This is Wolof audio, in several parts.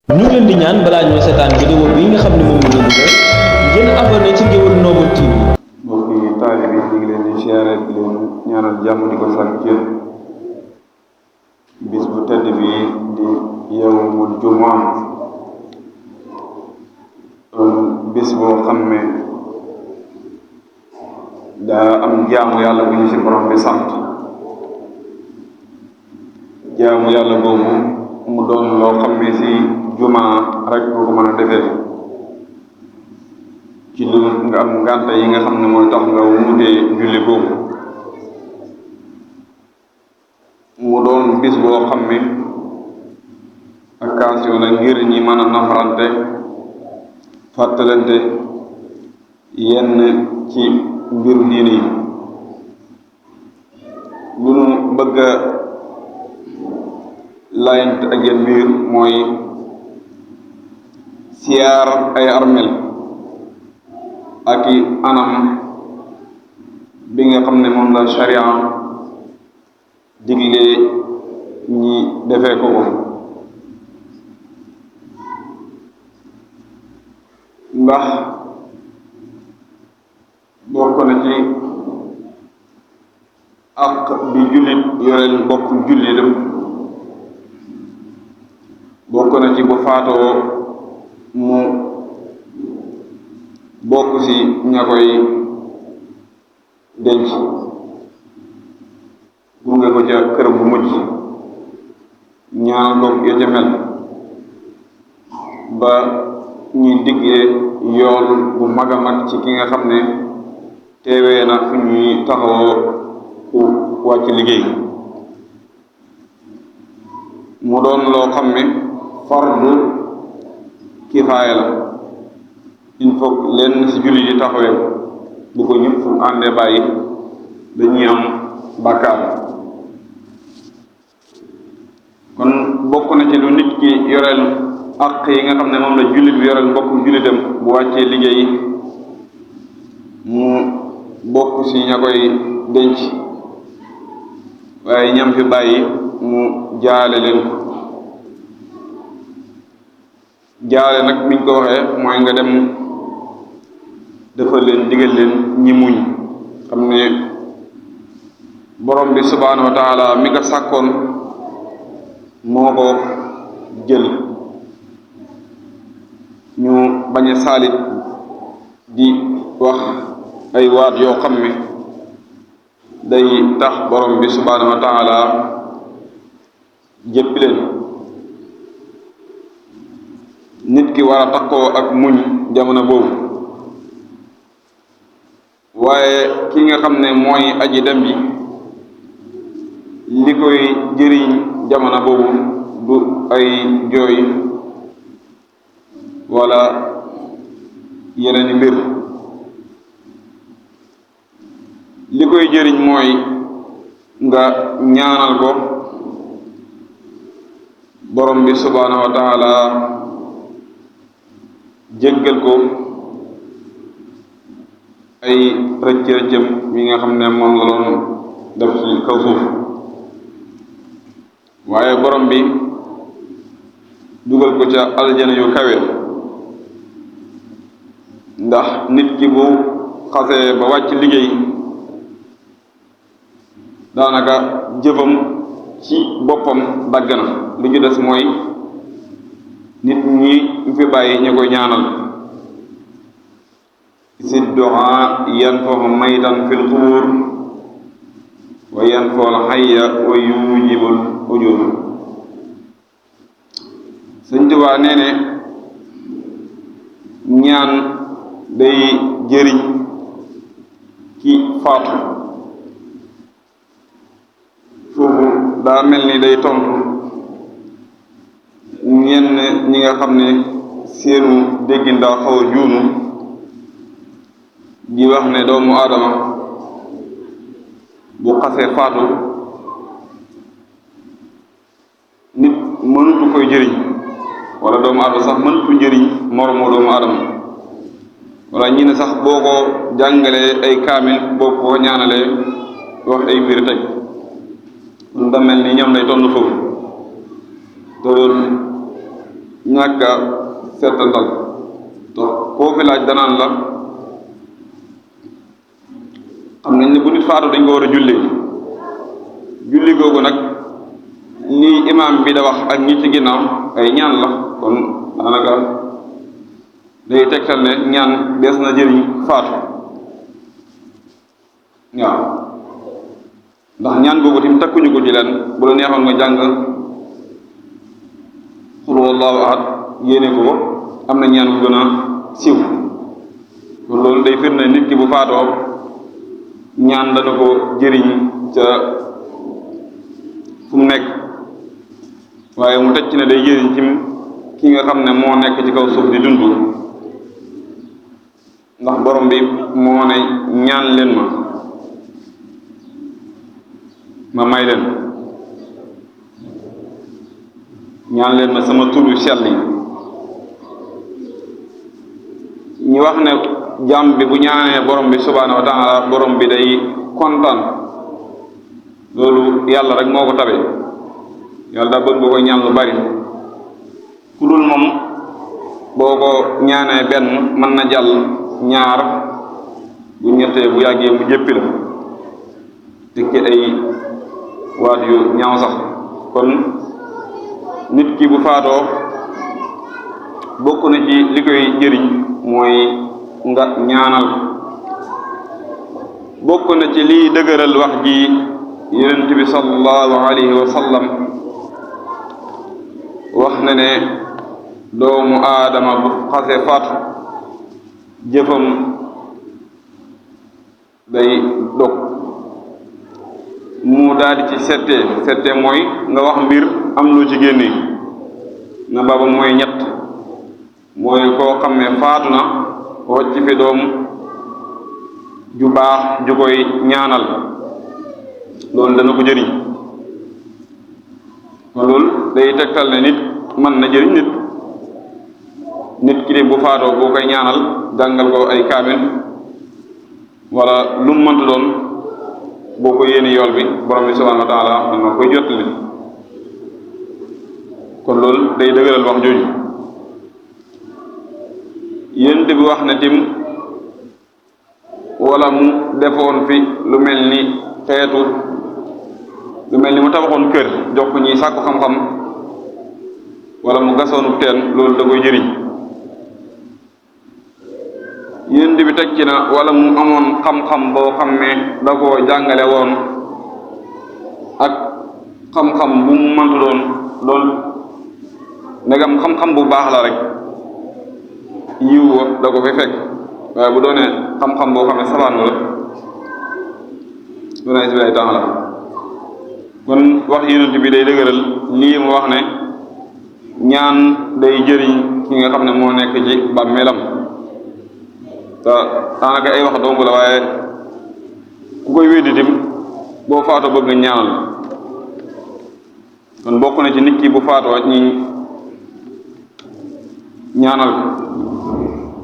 ñu ngi leen di ñaan balaa ñoo seetaan vidéo bi nga xam ne moom la ñu def ngeen abonné ci Ngéwël Noble TV. mbokk yi taalibe yi ñu ngi leen di siyaare di leen ñaanal jàmm di ko sàkk ci yéen bis bu tedd bi di yawmul jumaa bis boo xam ne daa am jaamu yàlla bu ñu ci borom bi sant jaamu yàlla boobu mu doon loo xam ne ci jumaa rek boo ko mën a defee ci lu nga am ngànte yi nga xam ne mooy tax nga wutee julli boobu mu doon bis boo xam ne occasion la ngir ñi mën a nafarante fàttalante yenn ci mbiru diine yi lu nu bëgg a layante ak yéen biir mooy siyaar ay armel ak i anam bi nga xam ne moom la sharia digle ñi defee ko ndax bokk na ci ak bi jullit yoreel bokk jullitam bokk na ci bu faatoo mu bokk ci ña koy denc gunge ko ca kër bu mujj ñaan loog ya ca mel ba ñuy diggee yool bu mag a mag ci ki nga xam ne teewee na fu ñuy taxawoo ku wàcc liggéey mu doon loo xam ne fardu kifaaya la il faut lenn ci julli yi taxawee bu ko ñëpp àndee bàyyi dañuy am bàkkaar kon bokk na ci lu nit ki yoreel àq yi nga xam ne moom la jullit bi yoreel mbokk jullitam bu wàccee liggéey mu bokk ci ña koy denc waaye ñam fi bàyyi mu jaale leen ko jaale nag biñ ko waxee mooy nga dem dafa leen digal leen ñi muñ xam ne borom bi subhaanahu wa taala mi nga sàkkoon moo ko jël ñu bañ a saalit di wax ay waat yoo xam ne day tax borom bi subhaanahu wa taala jëppi leen nit ki war a takkoo ak muñ jamono boobu waaye ki nga xam ne mooy aji dem bi li koy jëriñ jamono boobu du ay jooy wala yeneen mbir li koy jëriñ mooy nga ñaanal ko borom bi subhaanahu wa taala jéggal ko ay rëcc-rëccam yi nga xam ne moom la doon def ci kaw suuf waaye borom bi dugal ko ca aljana yu kawe ndax nit ki bu xasee ba wàcc liggéey daanaka jëfam ci boppam dagg na lu ci des mooy nit ñi fi bàyyi ñu koy ñaanal si du'a yanfa'u maytan fil qubur wa yanfa'u al-hayya wa yujibul ujur Sëñ Tuubaa nee ne ñaan day jëriñ ki faatu foofu daa mel ni day tontu ñenn ñi nga xam ne seenu déggin daa xaw a juunu di wax ne doomu aadama bu xasee faatu nit mënutu koy jëriñ wala doomu aadama sax mënutu njëriñ moromu doomu aadama wala ñi ne sax boo ko jàngalee ay kaamil boo ko ñaanalee wax ay mbir teg kon da mel ni ñoom lay tontu foofu te loolu ñàkk a settantal te koo fi laaj danaan la xam nañ ne bu nit faatu dañ ko war a julli googu nag lii imaam bi da wax ak ñi ci ginnaaw ay ñaan la kon daanaka day tegtal ne ñaan des na jëriñ faatu waaw ndax ñaan googu tim takkuñu ko ci leen bu la neexoon nga jàng xul wallahu ahad yéene ko am na ñaan bu gën a siiw kon loolu day firnde nit ki bu faatoo ñaan dana ko jëriñ ca fu mu nekk waaye mu teg ci ne day jëriñ ci ki nga xam ne moo nekk ci kaw suuf di dund ndax borom bi moo ne ñaan leen ma may leen ñaan leen ma sama tur yu sell yi ñu wax ne jàmm bi bu ñaanee borom bi subhaanahu wa taala borom bi day kontaan loolu yàlla rek moo ko tabe yàlla daa bëgg nga koy ñaan lu bari ku dul moom boo ko ñaanee benn mën na jàll ñaar bu ñettee bu yàggee mu jéppi la tekki ay waat yu ñaaw sax kon nit ki bu faatoo bokk na ci li koy jëriñ mooy nga ñaanal bokk na ci liy dëgëral wax ji yonent bi sallallahu alayhi wa sallam wax na ne doomu aadama bu xase faatu jëfam day dog mu daal di ci settee mooy nga wax mbir am loo ci génne na baba mooy ñett mooy koo xam ne faatu na wacc fi doom ju baax ju koy ñaanal loolu dana ko jëriñ kon loolu day tegtal ne nit mën na jëriñ nit ki de bu faatoo boo koy ñaanal jàngal ko ay kaamil wala lu mu mënta doon boo ko yéene yool bi borom bi subhanahu wa taala dana koy jottali kon loolu day dëgëral wax jooju yénte bi wax na tim wala mu defoon fi lu mel ni xeetu lu mel ni mu tabaxoon kër jox ko ñi sàkku xam-xam wala mu gasoonu teen loolu da koy jëriñ yénte bi teg ci na wala mu amoon xam-xam boo xam ne da koo jàngale woon ak xam-xam bu mu mëntu doon ndegam xam-xam bu baax la rek yiw wa da ko fi fekk waaye bu doonee xam-xam boo xam ne sabaan la doona si lay temps la kon wax yonent bi day dëgëral lii mu wax ne ñaan day jëriñ ki nga xam ne moo nekk ci bàmmeelam te daanaka ay wax dong la waaye ku koy weddi tim boo faatoo bëgg nga ñaanal kon bokk na ci nit ki bu faatoo ñi ñaanal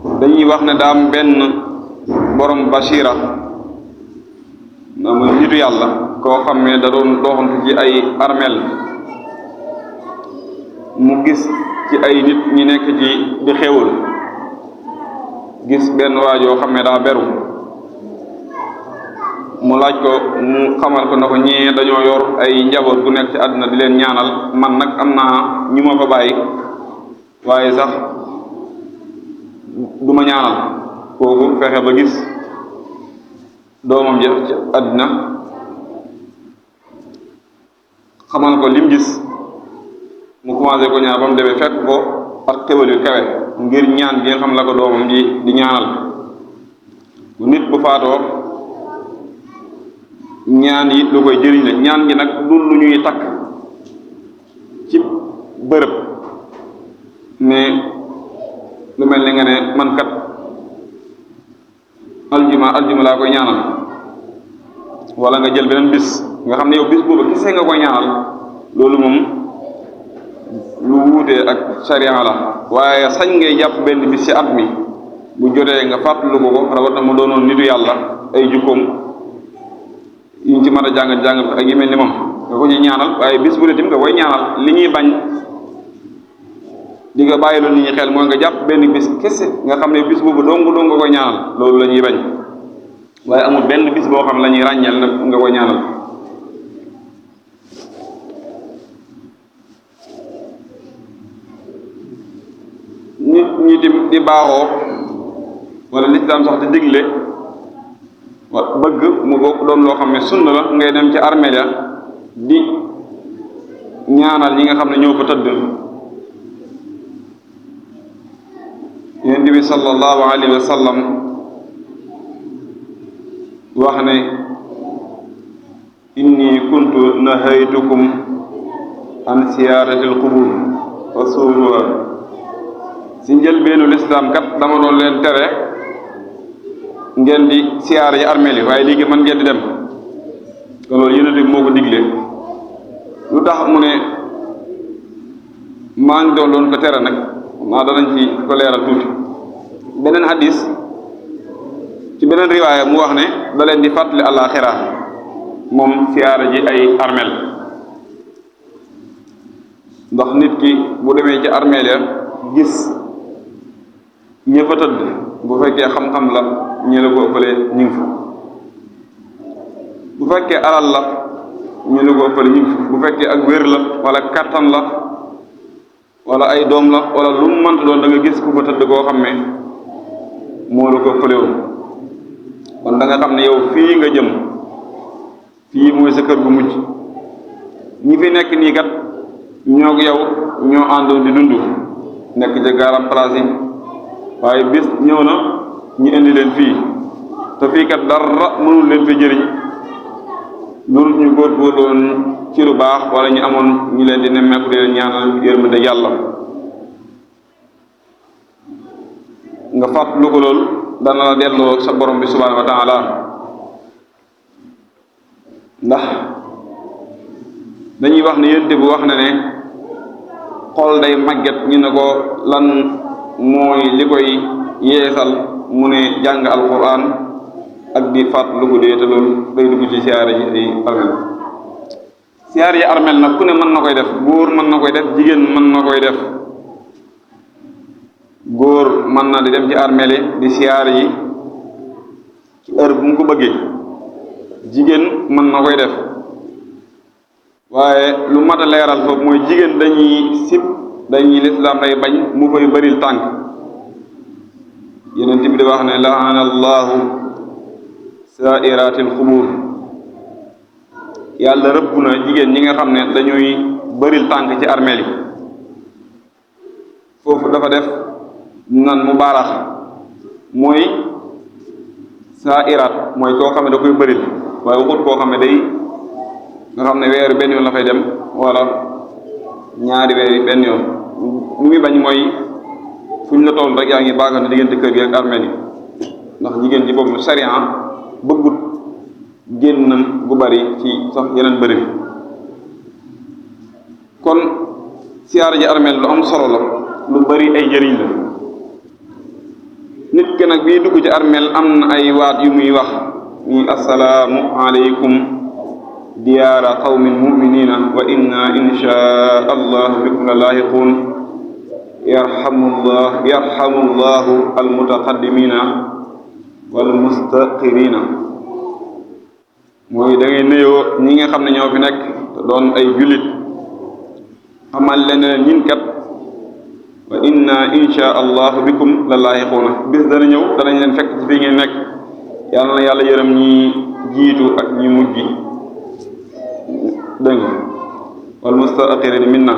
ko dañuy wax ne daam benn borom basira na muy nitu yàlla koo xam ne da doon doxantu ci ay armeel mu gis ci ay nit ñi nekk ci di xewul gis benn waajoo xam ne daa beru mu laaj ko mu xamal ko na ko ñee dañoo yor ay njaboot bu nekk ci àddina di leen ñaanal man nag am naa ñu ma fa bàyyi waaye sax du ma ñaanal kooku fexe ba gis doomam ja ci àddina xamal ko lim gis mu commencé ko ñaan ba mu demee fekk ko ak xéwal yu kawe ngir ñaan gi nga xam la ko doomam ji di ñaanal bu nit bu faatoo ñaan yi lu koy jëriñ la ñaan gi nag du lu ñuy takk ci bërëb ne lu mel ni nga ne man kat aljuma laa koy ñaanal wala nga jël beneen bis nga xam ne yow bis boobu kese nga koy ñaanal loolu moom lu wuutee ak sariya la waaye sañ ngay jàpp benn bis ci at mi bu jotee nga fàttaliku ko rawat na mu doonoon nitu yàlla ay jukkoom yiñ ci mën a jàngal ko ak yi mel ni moom nga ko ci ñaanal waaye bis bu ne tim nga koy ñaanal li ñuy bañ di nga bàyyi loolu nit ñi xel mooy nga jàpp benn bis kese nga xam ne bis boobu dong nga koy ñaanal loolu la ñuy bañ waaye amul benn bis boo xam la ñuy ràññeel nag nga koy ñaanal. nit ñi di baaxoo wala lislaam sax di digle bëgg mu bokk doon loo xam ne sunna la ngay dem ci armeel ya di ñaanal ñi nga xam ne ñoo fa tëdd. Yonent bi sallallahu alayhi wa sallam wax ne inni kuntu nahaytukum an siyaarati alqubur wa suruha si njëlbeenu lislaam kat dama doon leen tere ngeen di siyaara yi armeel yi waaye léegi mën ngeen di dem kon loolu Yonent bi moo ko digle lu tax mu ne maa ngi doon ko tere nag maa danañ ci ko leeral tuuti beneen hadis ci beneen riwaaya mu wax ne da leen di fàttali àllaaxira moom siyaara ji ay armeel ndax nit ki bu demee ci armeel ya gis ña fa tëdd bu fekkee xam-xam la ñi la ko ëppale ñu ngi fa bu fekkee alal la ñu la ko ëppale ñu ngi fa bu fekkee ak wér la wala kattan la wala ay doom la wala lu mu mënta doon da nga gis ku fa tëdd koo xam ne moo la ko ëppale woon kon da nga xam ne yow fii nga jëm fii mooy sa kër gu mujj ñi fi nekk nii kat ñoo yow ñoo àndoon di dund nekk ca garam place yi waaye bis ñëw na ñu indi leen fii te fii kat dara mënul leen fi jëriñ loolu ñu góorgóorloon ci lu baax wala ñu amoon ñu leen di nemmeeku di leen ñaanal yërmande yàlla nga fàttali ko loolu dana la delloo sa borom bi subhanahu wa taala ndax dañuy wax ne yonent bi wax na ne xol day màgget ñu ne ko lan mooy li koy yeesal mu ne jàng alquran ak di fàttali ko dee te loolu day dugg ci siyaare ji ay armel siyaare yi armel nag ku ne mën na koy def góor mën na koy def jigéen mën na koy def góor mën na di dem ci armel yi di siyaare yi ci heure bu mu ko bëggee jigéen mën na koy def waaye lu mat a leeral foofu mooy jigéen dañuy sib dañuy lislaam day bañ mu koy bëril tànk Yonent bi di wax ne laana allahu saairatil xubur yàlla rëbb na jigéen ñi nga xam ne dañuy bëril tànk ci armeel yi foofu dafa def nan mu baarax mooy saairat mooy koo xam ne da koy bëril waaye waxut koo xam ne day nga xam ne weeru benn yoon la fay dem wala ñaari weer yi benn yoon mu ngi bañ mooy fu ñu la toll rek yaa ngi baagante diggante kër gi ak armeel yi ndax jigéen ji boobu sariya bëggut génnam gu bari ci sax yeneen bëri bi kon siyaara ji armeel lu am solo la lu bari ay njëriñ la nit ki nag bii dugg ci armeel am na ay waat yu muy wax muy assalaamu aleykum diyaara qawmin muminina wa inna insha allahu bikum la laahiquun yarhamu llahu almutaqaddimina walmustaqirina mooy da ngay nuyoo ñi nga xam ne ñoo fi nekk te doon ay jullit xamal leen ñin kat wa inna insha allahu bikum la laahiquuna bis dana ñëw danañ leen fekk ci fii ngeen nekk yàlla na yàlla yërëm ñi jiitu ak ñi mujj dégg nga wal mustaqirina minna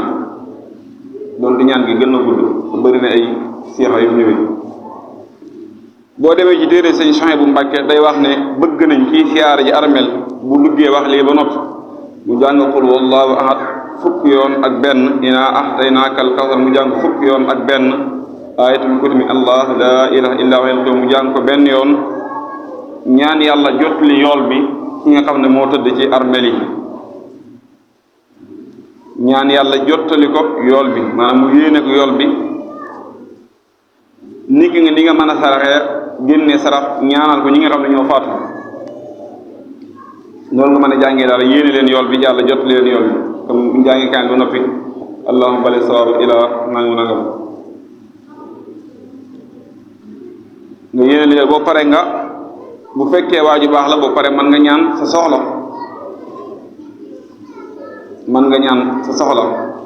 doon di ñaan gi gën a gudd bëri na ay siixa yu ñëwee boo demee ci téere sëñ Suhaybu bu Mbàkke day wax ne bëgg nañ kii siyaara ji armel bu duggee wax lii ba noppi mu jàng qul wallahu ahad fukki yoon ak benn inaa ahtaynaaka al kawsar mu jàng fukki yoon ak benn ayatul kursi allah la ilaha illa huwa mu jàng ko benn yoon ñaan yàlla jotli yool bi ki nga xam ne moo tëdd ci armel yi ñaan yàlla jottali ko yool bi maanaam mu yéene ko yool bi ni ki nga li nga mën a saraxee génne sarax ñaanal ko ñi nga xam ne ñoo faatu loolu nga mën a jàngee daal yéene leen yool bi yàlla jottali leen yool bi comme jàngi kaan ba noppi allahumma bali sawab ila nangam nangam yéene li boo pare nga bu fekkee waa ju baax la boo pare mën nga ñaan sa soxla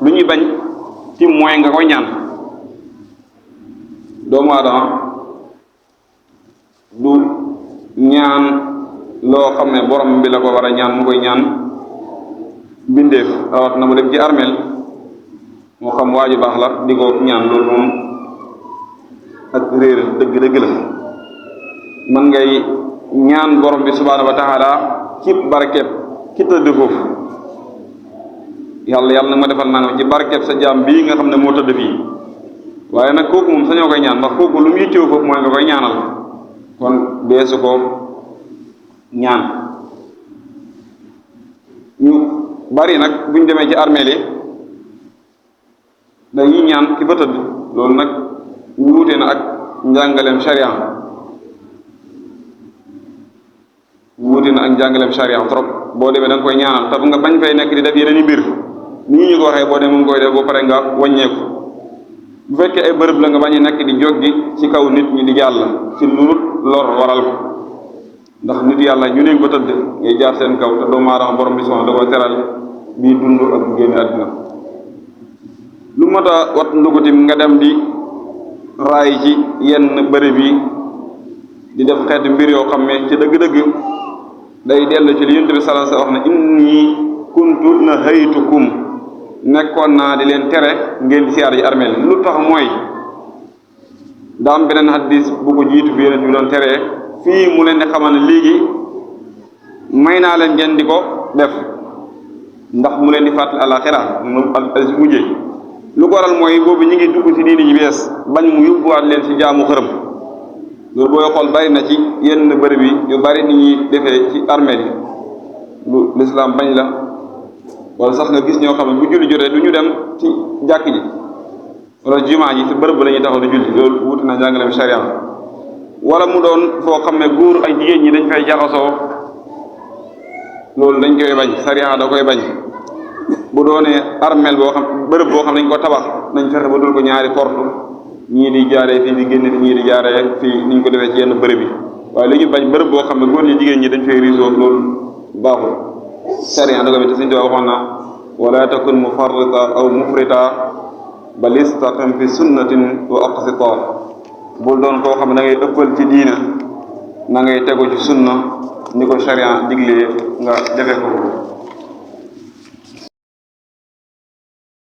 lu ñuy bañ ci mooy nga koy ñaan. doomu aadama du ñaan loo xam ne borom bi la ko war a ñaan mu koy ñaan bindeef rawat na mu dem ci armeel moo xam waa ju baax la di ko ñaan loolu moom ak réer dëgg-dëgg la. man ngay ñaan borom bi subhaanahu wa taala ci barkeb ki tëdd foofu yàlla na ma defal nangam ci barkeb sa jaam bii nga xam ne moo tëdd fii waaye nag kooku moom sañoo koy ñaan ndax kooku lu mu yittewoo foofu mooy nga koy ñaanal kon deesu ko ñaan. ñu bari nag buñ demee ci armeel yi dañuy ñaan ki fa tëdd loolu nag wuute na ak njàngaleem sharia trop boo demee da nga koy ñaanal te nga bañ fay nekk di def yeneen i mbir nii ñu ko waxee boo demee mu ngi koy def boo pare nga wàññeeku. bu fekkee ay bërëb la nga bañ a nekk di joggi ci kaw nit ñi di jàll ci lu lor waral ko ndax nit yàlla ñu neen ko tëdd ngay jaar seen kaw te doomu aadama borom bi subhanahu da ko teral bii dund ak bu génn àddina. lu mat a wat ndugutim nga dem di raay ci yenn bërëb yi di def xeeti mbir yoo xam ne ci dëgg-dëgg day dellu ci li Yonent bi sallallahu alayhi wasallam wax ne inni kuntu nahaytukum nekkoon naa di leen tere ngeen di siyaar ji armeel lu tax mooy daa am beneen hadis bu ko jiitu bi Yonent bi doon teree fii mu leen di xamal ne léegi may naa leen ngeen di ko def ndax mu leen di fàttali àlaxira mu mujjee lu ko waral mooy boobu ñu ngi dugg ci diini ji bees bañ mu yóbbuwaat leen ci jaamu xërëm loolu booy xool bari na ci yenn bërëb yi yu bari ni ñuy defee ci armeel yi lu lislaam bañ la wala sax nga gis ñoo xam ne bu julli jotee du ñu dem ci jàkk ji wala jumaa ji ci bërëb ba la ñuy taxaw di julli loolu wuti na njàngaleem sharia wala mu doon foo xam ne góor ak jigéen ñi dañ fay jaxasoo loolu dañ koy bañ sharia da koy bañ. bu doonee armeel boo xam bërëb boo xam ne dañ ko tabax nañ fexe ba dul ko ñaari porte ñii di jaaree fii di génne ñii di jaaree fii niñ ko defee ci yenn bërëb yi waaye li ñu bañ bërëb boo xam ne góor ñi jigéen ñi dañ fay riisoo loolu baaxul sharia da ko te suñu waxoon na wala takun mufarrita aw mufrita bal istaqim fi sunnatin wa aqsita bul doon koo xam ne da ngay ëppal ci diina na ngay tegu ci sunna ni ko sharia diglee nga defee ko